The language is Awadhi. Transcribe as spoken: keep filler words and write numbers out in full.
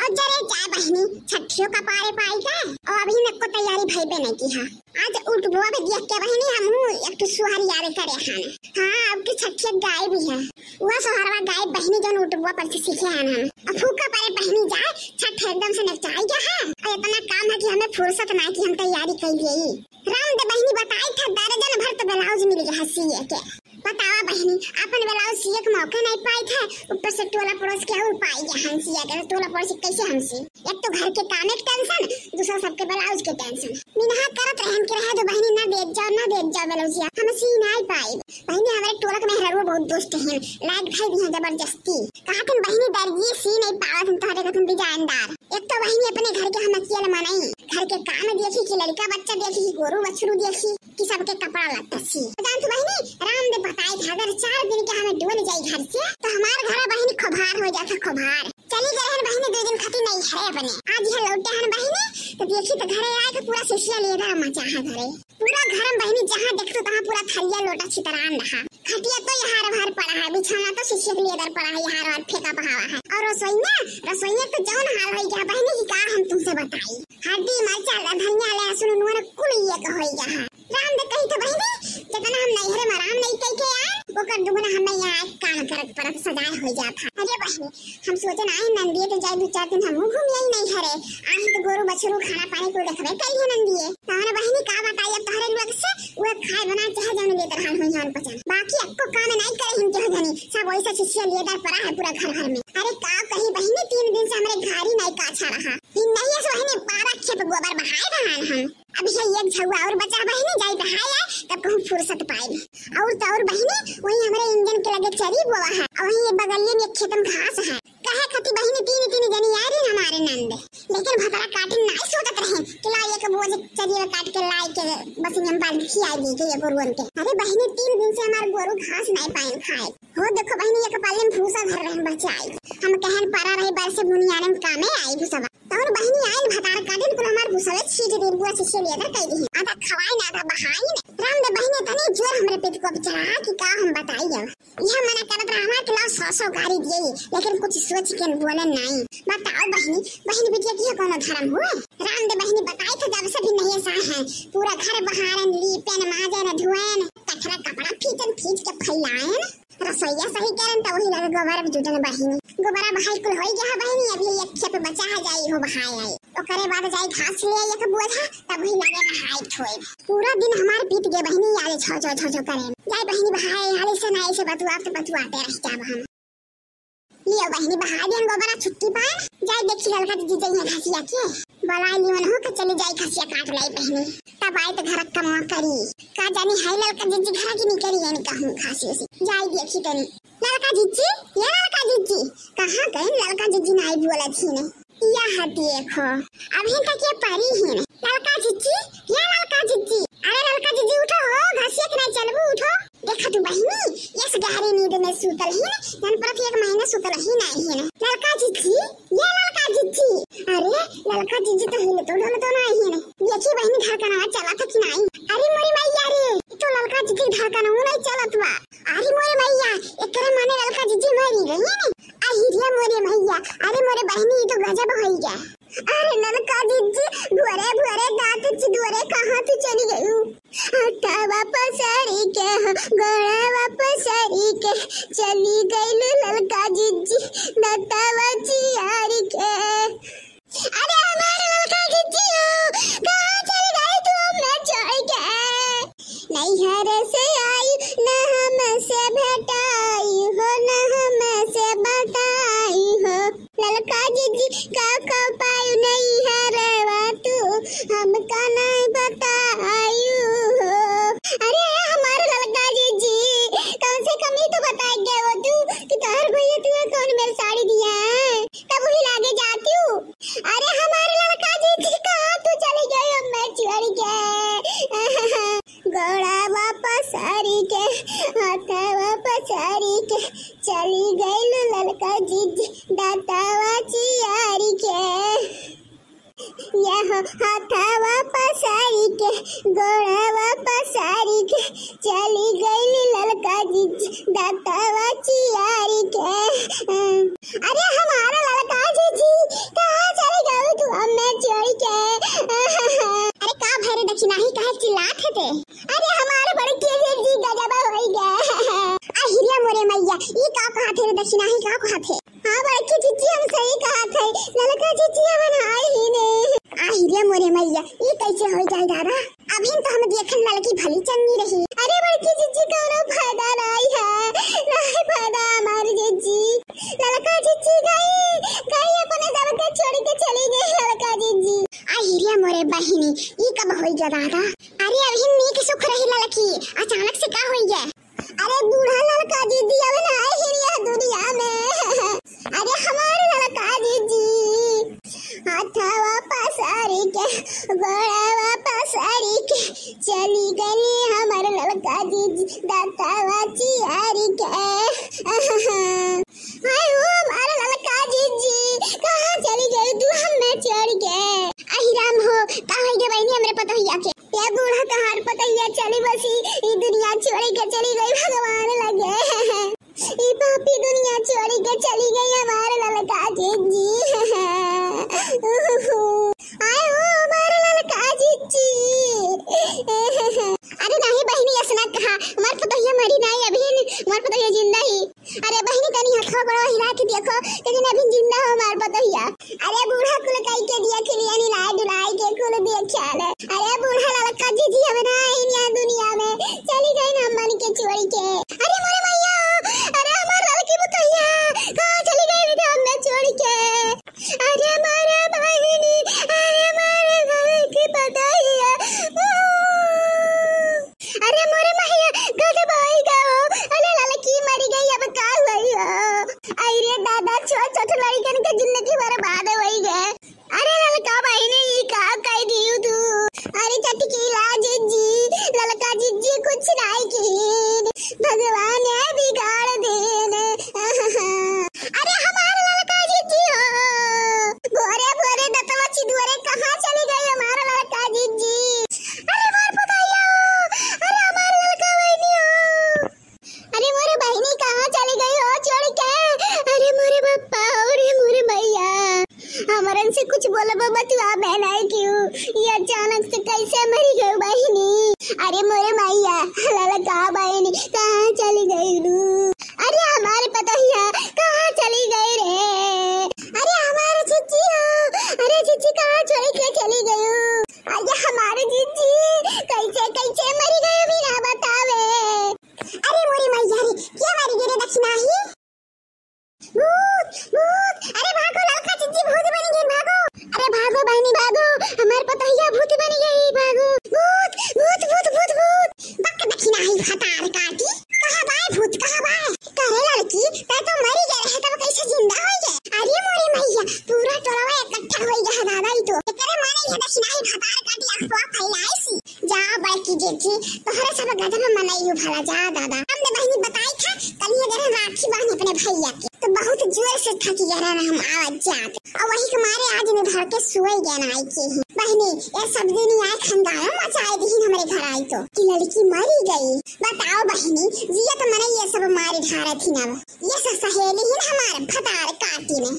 तो जरे जाए बहिनी, छठियो का पारे पाई का, और अभी न को तैयारी भइबे नहीं की है। आज उठबो अभी देख के बहिनी, हमहू एक ठो सुहर याद करे हन। हाँ, अब की छठिया गाय भी है, वह सुहरवा गाय बहिनी जौन उठबो पर से सीखे हन हम। अब फूका पारे बहिनी जाए, छठ एकदम से नचाई गया है, और इतना काम है कि हमें फुर्सत ना कि हम तैयारी कर लिए। राम दे बहिनी बताई था, दर्जन भर तो ब्लाउज मिल गया है सिए के। बतावा बहिनी, अपन ब्लाउज सिए के मौका नहीं पाई था, ऊपर से टोला पड़ोस के और पाई गया हन सिए के, टोला पड़ोस के कैसे हम सी? एक तो घर के काम के टेंशन, दूसरा सबके ब्लाउज के टेंशन। मिनहा करत रहन के रहे दो बहिनी, ना देत जाओ, ना देत जाओ ब्लाउजिया, हम सी नहीं पाई। बहिनी, हमारे टोला के मेहरारू बहुत दुष्ट हैं, लाइट भाई भी हैं जबरदस्ती। कहा तुम बहिनी दर्जी सी नहीं पावत, हम तोहरे कथन डिजाइनदार। एक तो बहिनी अपने घर के हम अकेले मनई, घर के काम देखी कि लड़का बच्चा देखी कि गोरू बछरू देखी कि सबके कपड़ा लत्ता सी। जान तू बहिनी, राम दे बताई था, अगर चार दिन के हमें डोल जाई घर से, तो हमार घर बहिनी खुभार हो जाता, खुभार। चली गए हैं बहिनी, दो दिन खातिर नहीं है अपने। आज यह लौटे हैं बहिनी, तो देखी तो घरे आए तो पूरा सिसिया लेदर मचा है घरे। पूरा घर में बहिनी जहाँ देखतू तहाँ पूरा थरिया लोटा छितरान रहा। खटिया तो यहाँ हर पड़ा है, बिछौना तो सिसिया के लेदर पड़ा है, यहाँ हर फेंका पहावा है। और रसोईया, रसोईया तो जौन हाल होई गया बहिनी की का हम तुमसे बताई। हल्दी, मरचा, धनिया, लहसुन, नून कुल ये का होई गया है। राम दे कही तो बहिनी, जितना हम नैहरे में आराम नहीं कई के आए, ओकर दुगुना हमें यहाँ आए काम करत पड़त सजाए हो जात है। अरे बहिनी, हम सोचे ना है नंदिये तो जाए दो चार दिन हम घूम आई नैहरे। आही तो गोरू बछरू खाना पानी को देखबे करी है नंदिये। तहन बहिनी का बताई अब तोहरे लोग से, वो खाए बना चाहे जौन लेत रहन होई हन पचन। बाकी अक्को काम नहीं करे हिन के धनी, सब वैसा सिसिया लेदर पड़ा है पूरा घर भर में। अरे का कही बहिनी, तीन दिन से हमरे घारी नहीं काछा रहा। फिर नहीं ऐसे बहिनी बारह खेप गोबर बहाए रहन हम। अब ये एक झउआ और बचा बहिनी, जाई बहाए आए, तब कहूँ फुर्सत पाए। और तो और बहिनी, वही हमरे इंजन के लगे चरी बोवा है, और वही ये बगलिए में एक खेत में घास है। कहे खती बहिनी तीन तीन जनी आ रही हमारे नंद, लेकिन भतरा काटे नहीं सोचत रहे कि ला एक बोझ चरिया काट के लाई के बस हम बांध खिया दी के ये गोरुअन के। अरे बहिनी, तीन दिन से हमारे गोरू घास नहीं पाए खाए। हो देखो बहिनी, एक पाले में भूसा धर रहे बचाई। हम कहन पारा रही बार से बुनियाने में कामे आई भूसा। तौर बहिनी आइल भतार काटिन कुल हमार भूसवे छीट दिन, पूरा सिसिया लेदर कई दिही। आधा खवाई ना आधा बहाई ने। राम दे बहिनी तनी जोर हमरे पेट को अब चढ़ा कि का हम बताई अब। यह मना करत रहा हमार के लाओ सौ सौ गारी दिए, लेकिन कुछ सोच के बोले नहीं। बताओ बहिनी, बहिनी बिटिया की है कोनो धर्म हुए? राम दे बहिनी बताई तो जब से भी नहीं ऐसा है। पूरा घर बहारन, लीपेन, माजन, धुएन, कचरा कपड़ा फीचन फीच के फैलाएन। रसोईया सही करन त वही लगे गोबर अब जुटन बहिनी। गोबरा बहाई कुल होई गया है बहिनी, अभी एक खेप बचा है, जाई हो बहाए आई। ओकरे बाद जाई घास ले आई एक बोझा, तब वही लगे नहाई धोए। पूरा दिन हमार बीत गए बहिनी, याद छो छो छो छो करे। जाई बहिनी बहाए, हाली से नाई से बतुआत बतुआते रह जाब हम। लियो बहिनी बहाए दियन गोबरा छुट्टी पाए, जाई देखी ललका दीदी जइहे घसिया के। बोलाई लियो न हो के चली जाई घसिया काट लाई बहिनी। तब आई तो घर कमवा करी। का जानी है ललका जीजी घर की नहीं करी है, नहीं कहूँ खासी उसी। जाई देखी तनी। ललका जीजी, ये ललका जीजी, कहाँ गई ललका जीजी? नाई बोला थी ने। या है देखो, अभी तक ये परी ही ने। ललका जीजी, ये ललका जीजी, अरे ललका जीजी उठो हो, घसिया के नहीं चलबू, उठो। देखा तू बहिनी, यस गहरी नींद में सूतल ही ने, जन परत एक महीने सूतल ही नहीं है ने। ललका जीजी, ये ललका जीजी, अरे ललका जीजी तो हिलतो डोलतो नहीं है ने। देखी बहिनी धड़कनवा चलत है कि नहीं? अरे मोरी मैया रे, ई तो ललका जीजी धड़कनवा नहीं चलत बा। अरे मोरे मैया, एकरे माने ललका जीजी मरी गई है ने। अरे रे मोरे मैया, अरे मोरे बहिनी, ई तो गजब होई गया। अरे ललका जीजी, भुअरे भुअरे दांत चिदुअरे कहाँ तू चली गयू? हथवा पसारी के, गोड़वा पसारी के, चली गइलू ललका जीजी, दांतवा चियारी के। अरे हमार ललका जीजी हो, कहाँ चली गई तू हमें छोड़ के? नैहर से आई न हमसे भेटाई हो, न हमसे बताई हो। ललका जीजी का का पायु नैहरवा तू हमका नहीं बतायु हो। अरे हमार ललका जीजी, कम से कम ई तो बताए गए हो तू कि तोहर भैया तू कौन मेरे साड़ी दिया है, तब वही लागे जाती हूँ। अरे हमार ललका जीजी कहाँ तू चली गई हमें छोड़ के? गोड़वा पसारी के, हथवा पसारी के, चली गइल ललका जीजी, दांतवा चियारी के। यह हथवा पसारी के, गोड़वा पसारी के, चली गइल ललका जीजी, दांतवा चियारी के। अरे हमारा ललका जीजी, कहाँ जिज्जी अबहिन आई ही ने। आहि रे मोरे मइया, ई कैसे होइ जाए दादा? अबहिन तो हम देखन ललकी भली चंगी रही। अरे बड़की जिज्जी, कउनो फायदा नाहीं है, नाहीं फायदा हमार जिज्जी। ललका जिज्जी गई, गई अपने सबके छोड़ के चली गई ललका जिज्जी। आहि रे मोरे बहिनी, ई कब होइ गया दादा? अरे अबहिन नीक सुख रही ललकी, अचानक से का होइ गया? अरे बूढ़ा ललका जिज्जी अब नाहीं रही दुनिया में। अरे हमार ललका जिज्जी, हाथवा पसारी के, गोड़वा पसारी के, चली गली हमार ललका जिज्जी, दाँतवा चियारी के। हाय हो हमार ललका जिज्जी, कहाँ चली गई तू हमें छोड़ के? आहि राम हो, का होइ गया बहिनी हमरे पतोहिया के? ए बूढ़ा तोहार पतोहिया चली बसी, ई दुनिया छोड़ी के चली गई भगवान लगे। ई पापी दुनिया छोड़ी के चली गई हमार ललका जिज्जी। आय हो हमार ललका जिज्जी। अरे नाहीं बहिनी, असना कहा, हमार पतोहिया मरी नाहीं अबहिन, हमार पतोहिया जिंदा ही। अरे बहिनी, तनी हथवा गोड़वा हिला के देखो, तनी अबहिन जिंदा हो हमार पतोहिया। अरे बूढ़ा कुल कई के दिया खिलिया, निलाए डुलाए के कुल दिया ख्याल। अरे बूढ़ा ललका जिज्जी अब नाहीं यहाँ दुनिया में, चली गई ना मन के छोड़ के। अरे मोरे मइया, अरे हमार ललकी पतोहिया, कहाँ चली गई रे हमने छोड़ के? अरे मोरे बहिनी, अरे मोरे ललकी पतोहिया। अरे मोरे मइया, गजब होइ गयो। अरे ललकी मरी गई, अब का होइ हो? अरे दादा, छोट छोट लड़कन के जिंदगी बर्बाद होइ गए। अरे ललका बहिनी, ई का कह दियो तू? अरे चटकीला जिज्जी, ललका जिज्जी कुछ नाहीं कीन, भगवान बिगाड़ देन। अरे हमार ललका जिज्जी हो, भोरे भोरे दतवा चिदुअरे कहाँ चली गई हमार ललका जिज्जी? अरे मोर पतोहिया हो, अरे हमार ललका बहिनी हो। अरे मोरे बहिनी कहाँ चली गई हो छोड़ के? अरे मोरे बप्पा, अरे मोरे मइया, हमरन से कुछ बोलबो बतुआ बहनाई क्यों? ये अचानक से कैसे मरी गई बहिनी? अरे मोरे मइया, ललका बहिनी कहाँ चली गई लू? अरे हमार पतोहिया कहाँ चली गई रे? अरे हमार जिज्जी हो, अरे जिज्जी कहाँ छोड़ के चली गई हो? अरे हमार जिज्जी कैसे कैसे मरी गई बिना बतावे? अरे मोरी मइया रे, के मरी गई रे दक्षिणाही? भूत, भूत, अरे भागो ललका जिज्जी भूत बनी गई, भागो। अरे भागो बहिनी भागो, हमार पतोहिया भूत बनी गई, भागो। भूत, भूत, भूत, भूत, भूत। बक दक्षिणाही भतार काटी, कहाँ बाय भूत, कहाँ बाय? करे ललकी, तै तो मरी गए रहे, तब कैसे जिंदा होइ गए? अरे मोरी मइया, पूरा टोलवा इकट्ठा होइ गया है दादा, ई तो। एकरे मारे ये दक्षिणाही भतार काटी अफवाह फैलाइसी। जा बड़की जिज्जी, तोहरे सब गजब मनई हो भला, जा दादा। हमने बहिनी बताई था, कल ये गरह राखी बांधी अपने भइया के, तो बहुत जोर से थकी गरह हम आवत जात। और वही के मारे आज में भर के सोए गए ना आई के ही। बहिनी, ये सब दिन आए खंगालो मचाए दिहिन हमरे घर आई तो, कि लड़की मरी गई। बताओ बहिनी, जियत मनई ये सब मारी ढारत ही ना। ये सब सहेली ही हमारे भतार काटी में।